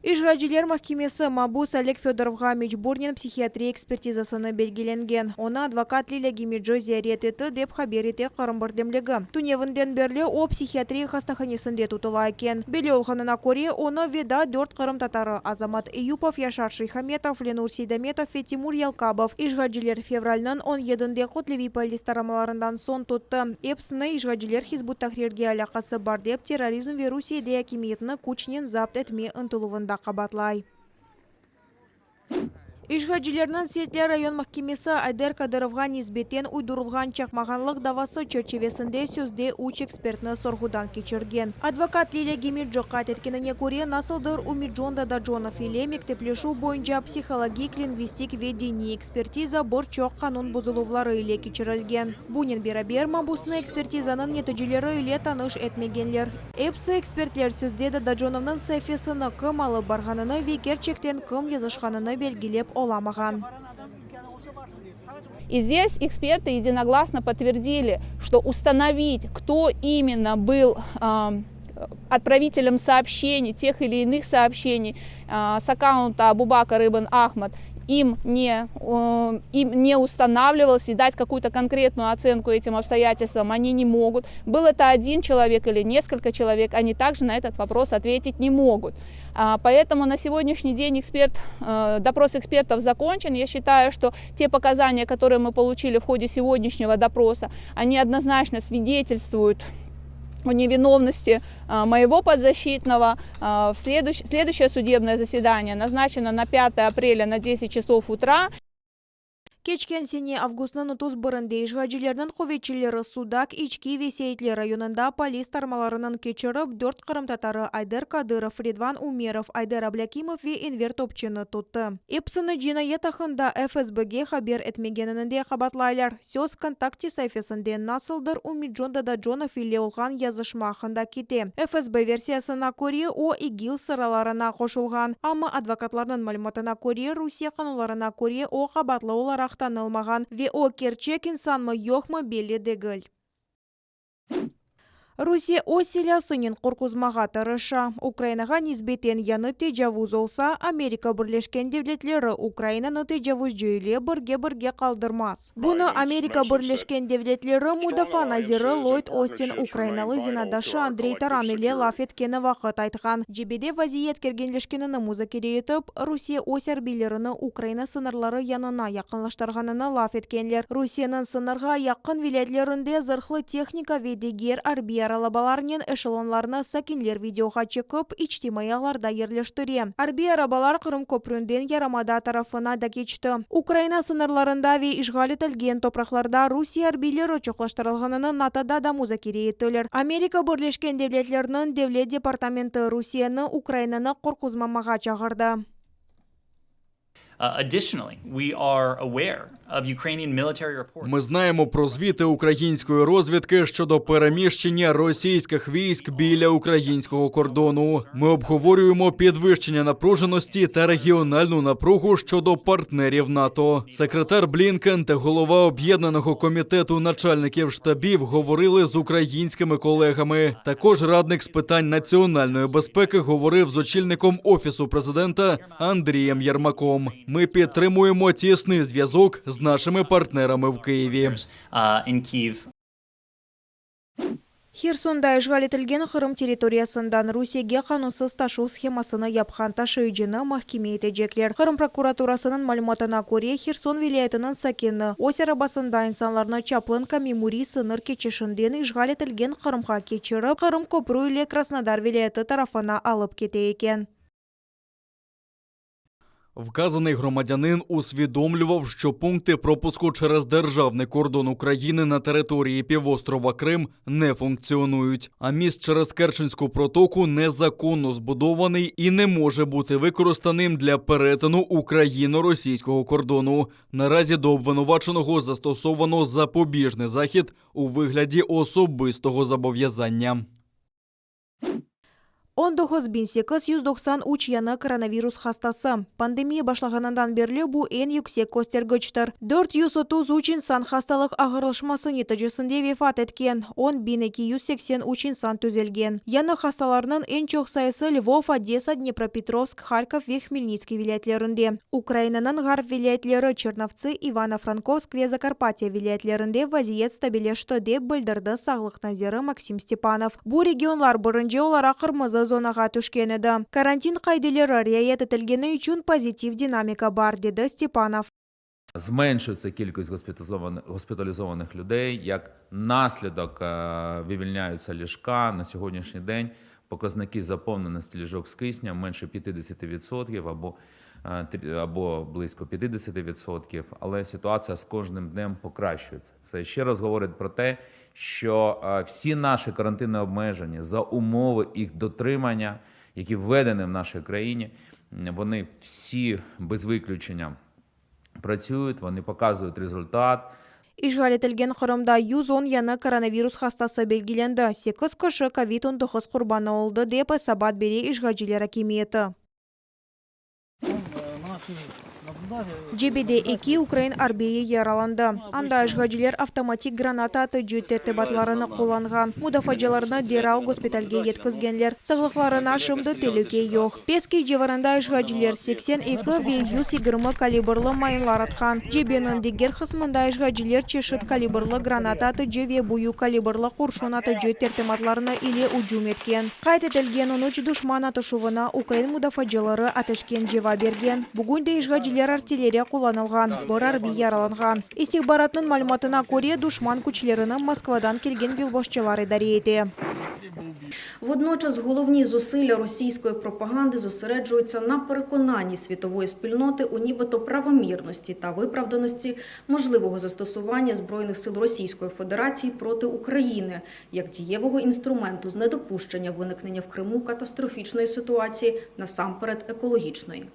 İşğalciler mahkemesi mabus Oleg Fedorovğa mecburnen psihiatriya ekspertizasını belgilengen. Onı advokat Lilâ Gemeci ziyaret etti, dep haber ete Qırım birdemligi. Tünevinden berli o, psihiatriya hastahanesinde tutula eken. Belli olğanına köre, onı ve daa dört qırımtatarı, Azamat Eyüpov, Yaşar Şeyhametov, Lenur Seydametov ve Timur Yalkabov, işğalciler fevralniñ on yedinde kütleviy polis taramalarından soñ tuttı. Epsini işğalciler Hizb ut-Tahrirge alâqası bar dep, terrorizm ve Rusiyede akimiyetni küçnen zapt etme ıntıluvında qabaatlay. İşğalcilerniñ Seyitler rayon mahkemesi Ayder Kadırovğa nisbeten uydurılğan çaqmağanlıq davası çerçivesinde sözde üç ekspertni sorğudan keçirgen. Advokat Lilâ Gemeci qayd etkenine köre, nasıldır Ümicon Dadaconov ile mektepleşüv boyunca psihologik, lingvistik ve diniy ekspertiza bir çoq qanun bozuluvları ile keçirilgen. Bunen beraber, mabusnı ekspertizanıñ neticeleri ile tanış etmegenler. Episi ekspertler sözde Dadaconovnıñ saifesini kim alıp barğanını ve kerçekten kim yazışqanını belgilep olamağan. И здесь эксперты единогласно подтвердили, что установить, кто именно был отправителем сообщений, тех или иных сообщений с аккаунта Абубакар ибн Ахмад, им не, им не устанавливалось, и дать какую-то конкретную оценку этим обстоятельствам они не могут. Был это один человек или несколько человек, они также на этот вопрос ответить не могут. Поэтому на сегодняшний день эксперт, допрос экспертов закончен. Я считаю, что те показания, которые мы получили в ходе сегодняшнего допроса, они однозначно свидетельствуют о невиновности моего подзащитного. В следующ, следующее судебное заседание назначено на 5 апреля на 10 часов утра. Keçken sene avgustnıñ 31-nde işğalcilerniñ quvetçileri Sudaq, İçki ve Seyitler rayonında polis tarmalarınıñ keçirip, dört qırımtatarı, Ayder Kadırov, Ridvan Umerov, Ayder Ablâkimov ve Enver Topçını tuttı. Episini cinayet aqqında FSBge haber etmegeninde qabaatlaylar. Söz VKontakte saifesinde nasıldır Ümicon Dadaconov ile olğan yazışma aqqında kete. FSB versiyasına köre, o, İGİL sıralarına qoşulğan. Amma advokatlarnıñ malümatına köre, Rusiye qanunlarına köre o, qabaatlı olaraq tanılmağan ve o, kerçek insanmı, yoqmı belli degil. Rusiye öz silâsınen qorquzmağa tırışa. Ukrainağa nisbeten yañı tecavuz olsa, Amerika Birleşken Devletleri Ukrainanı tecavuzcı ile birge-birge qaldırmaz. Bunı Amerika Birleşken Devletleri mudafaa naziri Lloyd Ostin ukrainalı zenaatdaşı Andrey Taran ile laf etkeni vaqıt aytqan. Cebede vaziyet kerginleşkenini muzakere etip, Rusiye öz arbiylerini Ukraina sıñırları yanına yaqınlaştırğanını laf etkenler. Rusiyeniñ sıñırğa yaqın vilâyetlerinde zırhlı tehnika ve diger arbiy aralabalarnen eşelonlarnı sakinler videoğa çekip, içtimaiy ağlarda yerleştire. Arbiy arabalar Qırım köpründen yarımada tarafına da keçti. Ukraina sıñırlarında ve işğal etilgen topraqlarda Rusiye arbiyleri çoqlaştırılğanını NATOda da muzakere ettiler. Amerika Birleşken Devletleriniñ Devlet departamenti Rusiyeni Ukrainanı qorquzmamağa çağırdı. Ми знаємо про звіти української розвідки щодо переміщення російських військ біля українського кордону. Ми обговорюємо підвищення напруженості та регіональну напругу щодо партнерів НАТО. Секретар Блінкен та голова об'єднаного комітету начальників штабів говорили з українськими колегами. Також радник з питань національної безпеки говорив з очільником офісу президента Андрієм Єрмаком. Ми підтримуємо тісний зв'язок з нашими партнерами в Києві. Hersonda işğal etilgen Qırım territoriyasından Rusiyege qanunsız taşuv shemasını yapqan taşıyıcını mahkeme etecekler. Qırım prokuraturasınıñ malümatına köre, Herson vilâyetiniñ sakini öz arabasında insanlarnı Çaplınka memuriy sıñır keçişinden işğal etilgen Qırımğa keçirip, Qırım köprü ile Krasnodar vilâyeti tarafına alıp kete eken. Вказаний громадянин усвідомлював, що пункти пропуску через державний кордон України на території півострова Крим не функціонують, а міст через Керченську протоку незаконно збудований і не може бути використаним для перетину україно-російського кордону. Наразі до обвинуваченого застосовано запобіжний захід у вигляді особистого зобов'язання. 19 893 yañı koronavirus hastası. Pandemiya başlağanından berli bu eñ yüksek köstergiçtir. 433 insan hastalıq ağırlaşması neticesinde vefat etken, 10 283 insan tüzelgen. Yañı hastalarnıñ eñ çoq sayısı Lvov, Odesa, Dnepropetrovsk, Harkov ve Hmelnitskiy vilâyetlerinde. Ukrainanıñ ğarp vilâyetleri Çernovtsı, İvano-Frankovsk ve Zakarpatya vilâyetlerinde vaziyet stabilleşti, dep bildirdi sağlıq naziri Maksim Stepanov. Bu regionlar birinci olaraq qırmızı zonağa tüşken edi. Karantin qaideleri riayet etilgeni içün pozitiv dinamika bar, dedi Stepanov. Зменшується кількість госпіталізованих, госпіталізованих людей. Як наслідок е, вивільняються ліжка на сьогоднішній день. Показники заповненості ліжок з киснем менше 50% або, е, або близько 50%, але ситуація з кожним днем покращується. Це ще раз говорить про те, що е, всі наші карантинні обмеження за умови їх дотримання, які введені в нашій країні, вони всі без виключення працюють, вони показують результат. İşğal etilgen Qırımda 110 yañı koronavirus hastası belgilendi. 8 kişi COVID-19 qurbanı oldı, dep esabat bere işğalciler akimiyeti. Cebede eki ukrain arbiyi yaralandı. Anda işğalciler avtomatik granata atıcı tertibatlarını qullanğan. Mudafaacılarnı deral gospitalge yetkizgenler. Sağlıqlarına şimdi telüke yoq. Peski civarında işğalciler 82 ve 120 kalibrlı mayınlar atqan. Cebeniñ diger qısmında işğalciler çeşit kalibrlı granata atıcı ve büyük kalibrlı qurşun atıcı tertibatlarını ile ücüm etken. Qayd etilgen 13 duşman atışuvına ukrain mudafaacıları ateşken cevap bergen. Bugün de işğalciler artilleriya qullanılğan, bir arbiy yaralanğan. İstihbaratnıñ malümatına köre, duşman küçlerini Moskvadan kelgen yolbaşçılar idare ete. Водночас головні зусилля російської пропаганди зосереджуються на переконанні світової спільноти у нібито правомірності та виправданості можливого застосування збройних сил Російської Федерації проти України як дієвого інструменту з недопущення виникнення в Криму катастрофічної ситуації, насамперед екологічної.